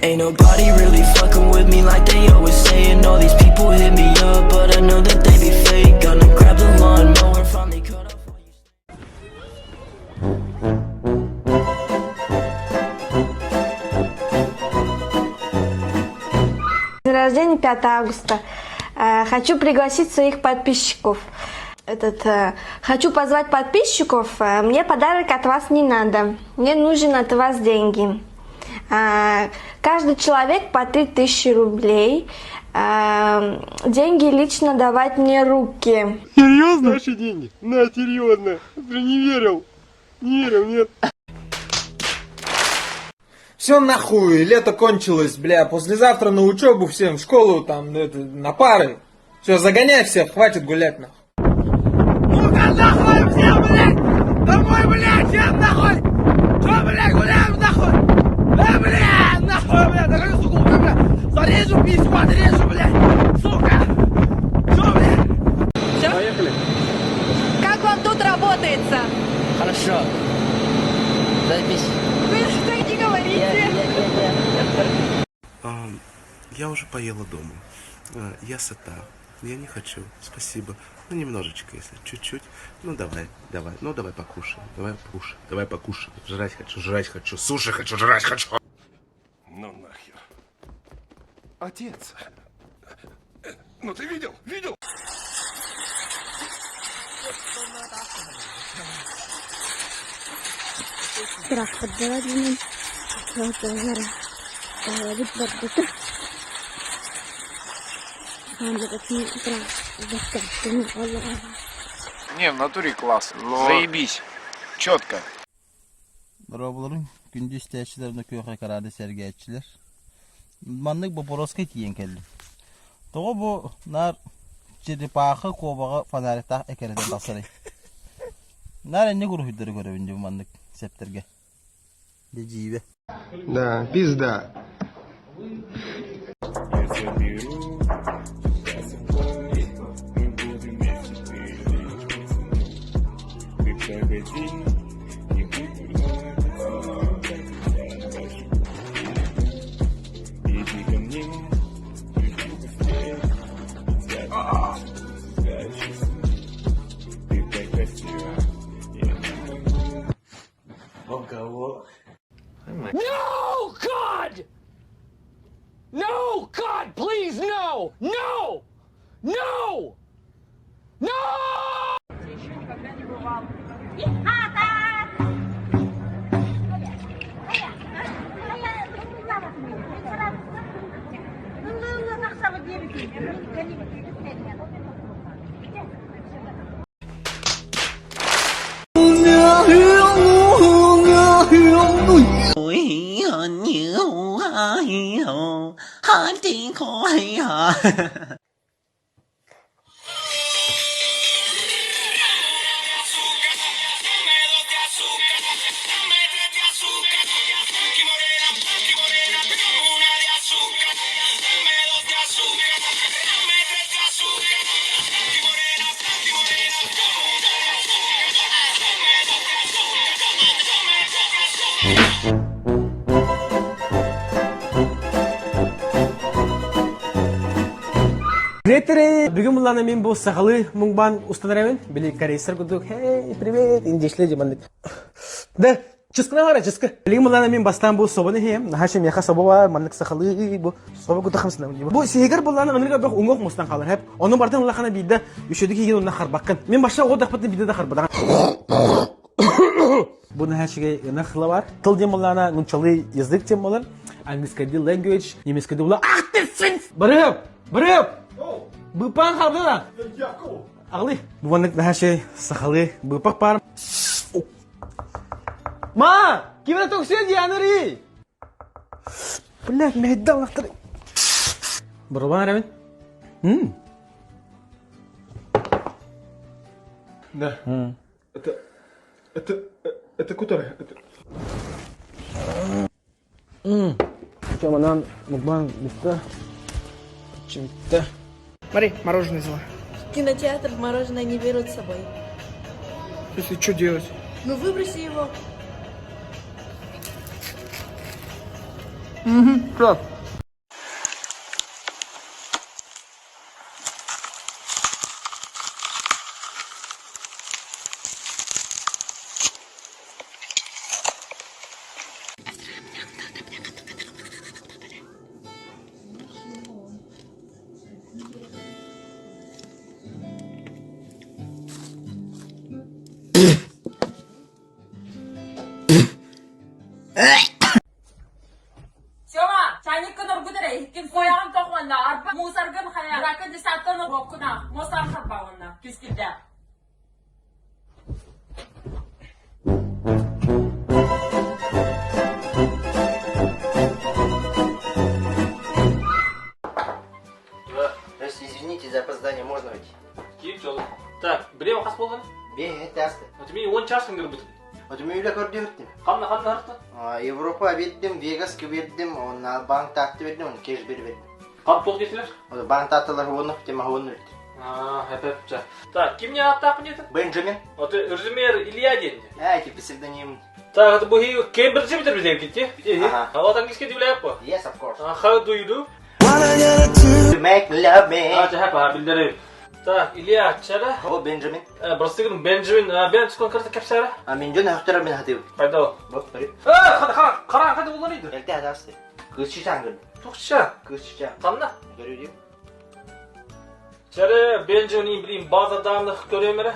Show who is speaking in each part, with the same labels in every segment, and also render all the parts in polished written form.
Speaker 1: Ain't nobody really fucking with me like they always saying. All these people hit me up, but I know that they be fake. Gonna grab the lawnmower, finally cut off all you.
Speaker 2: День рождения 5 августа. Хочу пригласить своих подписчиков. Этот, хочу позвать подписчиков. Мне подарок от вас не надо. Мне нужен от вас деньги. Каждый человек по 3000 рублей. Деньги лично давать мне руки.
Speaker 3: Серьезно? Наши деньги? На, серьезно. Ты не верил. Не верил, нет.
Speaker 4: Все нахуй, лето кончилось, бля, послезавтра на учебу всем, в школу там, это, на пары. Все, загоняй всех, хватит гулять нахуй.
Speaker 5: Ну-ка нахуй всем, блядь! Домой, блядь, всем нахуй! Чё, блядь, гуляем нахуй? Блядь, нахуй, блядь, догоню, сука, убью, блядь! Зарежу письку, отрежу, блядь! Сука! Чё, блядь?
Speaker 6: Все?
Speaker 3: Поехали.
Speaker 6: Как вам тут работается?
Speaker 7: Хорошо. Запись.
Speaker 6: Вы так не говорите.
Speaker 8: Я уже поела дома. Я сыта. Я не хочу. Спасибо. Ну, немножечко, если чуть-чуть. Ну, давай, давай. Ну, давай покушаем. Давай покушаем. Давай покушаем. Жрать хочу, жрать хочу. Суши хочу, жрать хочу.
Speaker 3: Ну нахер. Отец. Ну ты видел? Видел?
Speaker 2: Сурахпыт барбыта.
Speaker 9: Не, в натуре класс. Заебись. Четко.
Speaker 10: Дорооболоруҥ, күндү истээччилэр уонна күөх экраны сэргээччилэр. Маннык боппуруоска тиийэн кэллим. Тоҕо бу наар черепаха куобаҕы фонариктаах эккирэтэн тахсарый? Наар инник уруһуйдары көрөбүн дии маннык сэптэргэ. Дьэ дьиибэ.
Speaker 3: Да, пизда.
Speaker 5: No, God! No, God, please, no! No! No! No!
Speaker 11: Приветтерей! Бүгүн буллаана мин бу сахалыы мукбанг устан эрэбин. Били корейстар курдук «Хей, привет!» индишле дьиманнык. Да, чыскына бара, чыскы. Билигин буллаана мин бастаан бу собону иһиэм. Наһаа миэхэ собо бар, маннык сахалыы бу собо куту хамсына. Бу сиһигэр буллаана ынырыга бөх уҥуох мустан хаалар хэп. Ону бартын улахана биирдэ үчүгэй киһигин онно харбаккын. Мин баша оҕо дахпытын биирдэ да харбатаҕым. Бу наһаа үчүгэй ынах тыла бар. Тыл диэн буоллаҕына нууччалыы язык диэн буолар. Английскайдыы language, немецкайдыы буолар Ах ты сын! Барыһып! Барыһып! Быыппаан хаалда да? Аҕалый. Бу маннык наһаа үчүгэй сахалыы быыппах баар. Ма! Ким это токсия дианери? Блядь, мэһэйдэ аллахтар. Барылбаан эрэбин. М.
Speaker 3: Да. Это... Это... Это который? Это...
Speaker 11: Чаманан мукбанг бүттэ. Чимтте.
Speaker 5: Смотри, мороженое взяла.
Speaker 6: В кинотеатр мороженое не берут с собой.
Speaker 5: В смысле, что делать?
Speaker 6: Ну выброси его.
Speaker 4: Угу,
Speaker 12: Сема, чайниккын оргут эрэ, иһиккин куойаҕын тох уонна арба мусоргын хайа, ракын десаттан уруоккун аах, муосаҕын харбаа уонна күскүрдээх.
Speaker 13: Извините за опоздание, можно уйти?
Speaker 14: Киир жол. Так, биреме хас болдun?
Speaker 13: Бе, это асты.
Speaker 14: Отуми он час ыңгырбытын.
Speaker 13: Отуми үле көрдүрттүм.
Speaker 14: Қанна қанна арты?
Speaker 13: Европа бердим, Вегас бердим, он банк татты бердим, он кеш бер бердим.
Speaker 14: Қант тоқ детилер?
Speaker 13: Банк таттылар хуонну, тема хуонну
Speaker 14: А, это Так, ким не аттақ не
Speaker 13: Бенджамин.
Speaker 14: Вот Ржемер Илья день.
Speaker 13: А, эти псевдоним.
Speaker 14: Так, это буги Кембриджи битер бизем кетти. А вот английский дивляп по.
Speaker 13: Yes, of course.
Speaker 14: How do you do?
Speaker 13: Make love me.
Speaker 14: А, жахап, билдери. Так, Илья Чара.
Speaker 13: О, Бенджамин.
Speaker 14: Простыгын Бенджамин, бен түскөн карта кепсара.
Speaker 13: А мен жөн хактара мен хатып.
Speaker 14: Пайда.
Speaker 13: Вот, бери.
Speaker 14: А, қара қара қара қада болар еді.
Speaker 13: Элте адасты. Кызчычан көрдүм.
Speaker 14: Туқча.
Speaker 13: Кызчычан.
Speaker 14: Қанна?
Speaker 13: Көрүү дейм.
Speaker 14: Чара Бенджамин билим база данных көрөмөрө.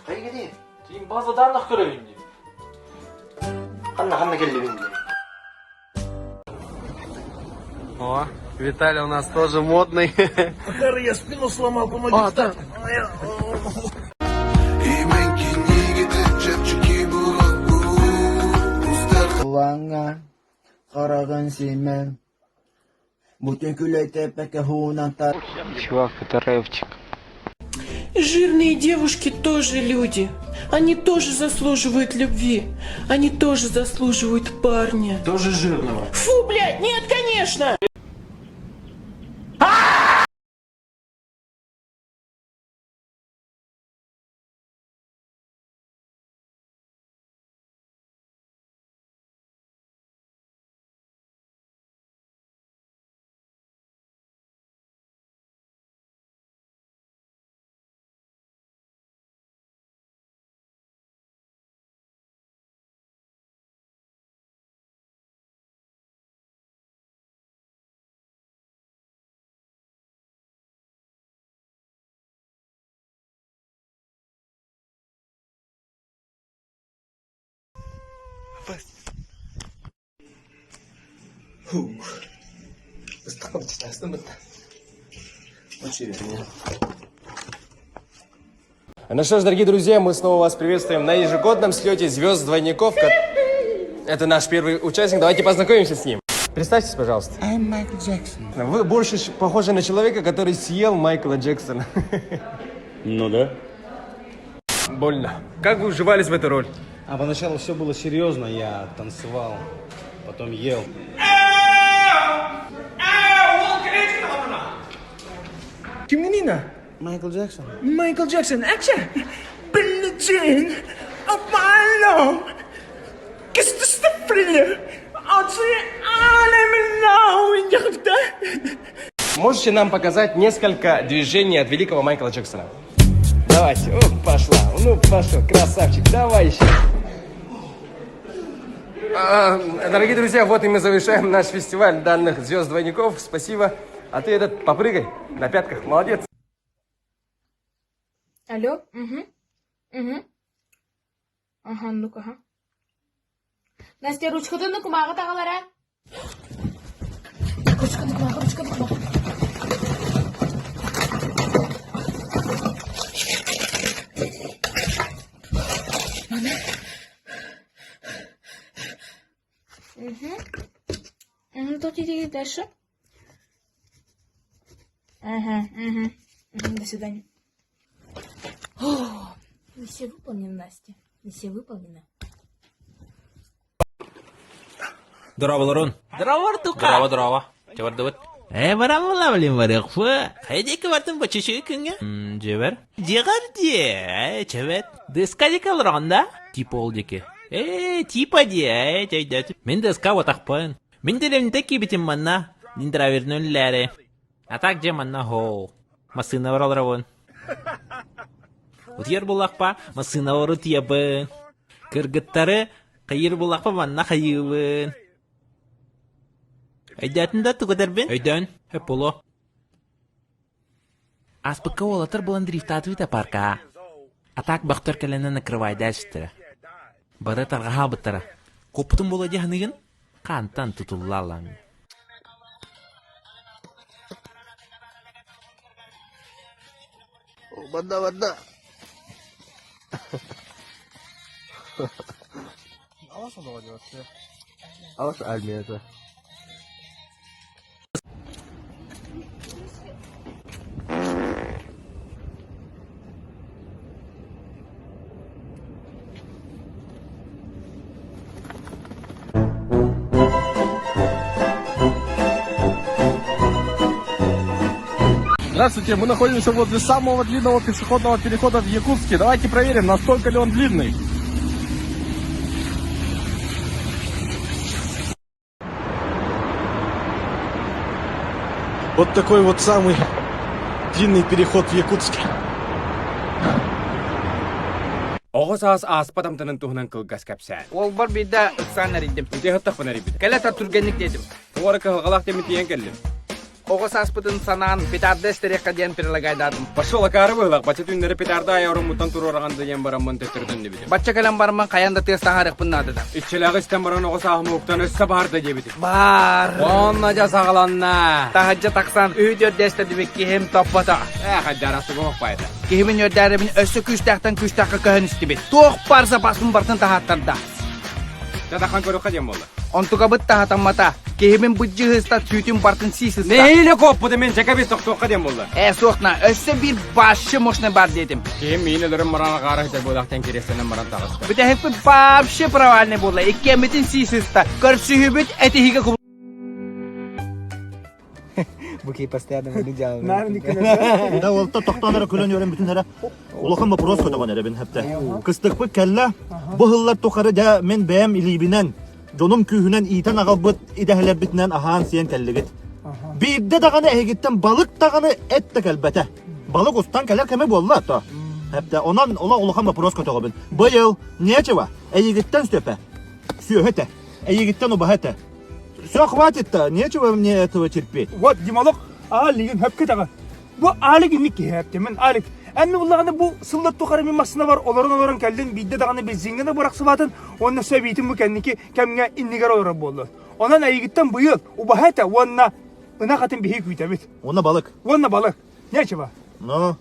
Speaker 13: Кайга дейм?
Speaker 14: Дейм база данных көрөйүн дейм.
Speaker 13: Канна канна келди мен.
Speaker 15: О, Виталий у нас тоже модный.
Speaker 5: Макар, я спину сломал, помоги
Speaker 15: А, да.
Speaker 16: Kulağına қараған семен Бүтін
Speaker 9: Чувак, это рэпчик.
Speaker 17: Жирные девушки тоже люди. Они тоже заслуживают любви. Они тоже заслуживают парня.
Speaker 4: Тоже жирного.
Speaker 17: Фу, блядь, нет, конечно!
Speaker 15: Ну что ж, дорогие друзья, мы снова вас приветствуем на ежегодном слете звезд двойников. Это наш первый участник, давайте познакомимся с ним. Представьтесь, пожалуйста.
Speaker 16: I'm Michael Jackson.
Speaker 15: Вы больше похожи на человека, который съел Майкла Джексона.
Speaker 3: Ну да.
Speaker 15: Больно. Как вы вживались в эту роль?
Speaker 10: А поначалу все было серьезно, я танцевал, потом ел.
Speaker 4: Кимнина?
Speaker 16: Michael Jackson.
Speaker 4: Майкл Джексон, action! Billie Jean, of my love, kiss the thriller,
Speaker 15: Можете нам показать несколько движений от великого Майкла Джексона? Давайте. О, пошла. Ну, пошел, красавчик. Давай еще. А, дорогие друзья, вот и мы завершаем наш фестиваль данных звезд двойников. Спасибо. А ты этот попрыгай на пятках. Молодец.
Speaker 18: Алло, угу, угу. Ага, ну-ка, ага. Настя, ручкатын кумаҕы таҕалара. Ручканы кумаҕы, ручканы кумаҕы. Угу. Ну, тут иди дальше. Ага, угу. До свидания. О, миссия выполнена, Настя. Миссия выполнена.
Speaker 19: Дорооболорун.
Speaker 7: Здорово, Тука.
Speaker 19: Здорово, здорово. Чабардыбыт.
Speaker 7: Э, барамыла блин, барыхфы. Хайдеки бартын бачышы күнгө.
Speaker 19: Жебер.
Speaker 7: Жегар же, чебет. Дыска декалрон да?
Speaker 19: Типа ол деке.
Speaker 7: Ээ, типа дии, өйдөт. Мин да ска отахпын. Мин деревнете киибитим манна. Драйвернын лээри. А так же манна хоу. Массыына бар олоробун. Утуйар буллахпа, массыына утуйабын. Кыргыттары хайыр буллахпа манна хайыыбын. Өйдөөтүн да тугу этэрбин? Өйдөөн, хөп буолуо. Ааспыкка уолаттар булан дрифтаатыбыта паркаҕа. Атаак бөхтөр кэлэнэн накрывайдаа сүттэрэ. Бары тарҕаһаабыттара. Куоппутум буолуо дии саныыгын? Хантан тутулла алаҥ.
Speaker 13: Барда барда. Алас армията.
Speaker 5: Здравствуйте, мы находимся возле самого длинного пешеходного перехода в Якутске. Давайте проверим, настолько ли он длинный. Вот такой вот самый длинный переход в Якутске.
Speaker 9: Оҕо саас ааспат амтанын туһунан кылгас кэпсээн.
Speaker 20: Уолбар биирдэ ыксаан эрийдим.
Speaker 9: Ити ыһыттахпын эрийбитим.
Speaker 20: Кэлэ тар түргэнник диэтим.
Speaker 9: Туора кыһалҕалаах тимин тиийэн кэллим.
Speaker 20: Оҕо сааспытын санаан петарда эстэриэххэ диэн предлагайдаатым.
Speaker 9: Пошел акаары быһылах, бачча түүннэри петарда айа оруммуттан туруораҕан да диэн бараммын төттөрү төннүбүтүм.
Speaker 20: Бачча кэлэн бараммын хайан да тыас таһаарыахпын наадата.
Speaker 9: Иччилээҕи истэн баран оҕо сааһым уһуктан өссө баарда диэбитим.
Speaker 20: Баар.
Speaker 9: Онно дьэ саҕаланна.
Speaker 20: Таһырдьа тахсан үһү төрдөөстөрдүбүт киһим топпото.
Speaker 9: Ээ, хайдара сугуһуппайда.
Speaker 20: Киһибин үөрдээрибин өссө күүстээхтэн күүстээххэ көһөн истибит. Туох баар запаспын барытын таһааттарда.
Speaker 9: Дьэ, көрүөххэ диэн буолла.
Speaker 20: Онтукабыт таһатаммата. Киһибин быдьыһыста сүүтүн бартын сии сыста.
Speaker 9: Нэһиилэ куоппута мин чэкэбис тохтуохха диэн буолла.
Speaker 20: Ээ, суохна, өссө биир башы мощный бар диэтим.
Speaker 9: Киһим миин өлөрөн баран аҕаара ситэр буолахтан кириэстэнэн баран таҕыста.
Speaker 20: Бүтэһикпит вообще провальный буолла. Иккиэммитин сии сыста. Көрсүһүбүт этиһигэ куб...
Speaker 16: Буки постоянно мы делаем.
Speaker 21: Да ол тохтоон эрэ күлэн үөрэн бүтүн эрэ улахан вопрос көтөҕөн эрэбин хэптэ. Кыстыкпыт кэллэ. Бу сыллар тухары дьэ мин бэйэм илиибинэн дьонум күүһүнэн иитэн аҕалбыт идэһэлэрбитинэн аһаан сиэн кэллигит. Биирдэ даҕаны эһигиттэн балык даҕаны эт да кэлбэтэ. Балык устан кэлэр кэмэ буолла то. Хэптэ онон олох улахан вопрос көтөҕөбүн. Быйыл нечего эйигиттэн сөпө. Сүөһү этэ. Эйигиттэн убаһа этэ. Все, хватит-то, нечего мне этого терпеть.
Speaker 11: Вот, Дималок, Алигин хөпкө таҕа. Бу Алик инник киһи эптимин, Алик. Эн буллаҕына бу сыллар тухары мин массына бар олорон-олорон кэллин биирдэ даҕаны бензиҥҥэ да бырахсыбатын уонна сөбиитин бу кэнники кэмҥэ иннигэр олорор буоллун. Онон эйигиттэн быйыл убаһа этэ уонна ынах атын биһи күүтэбит.
Speaker 21: Уонна балык.
Speaker 11: Уонна балык. Нечего.
Speaker 21: Ну?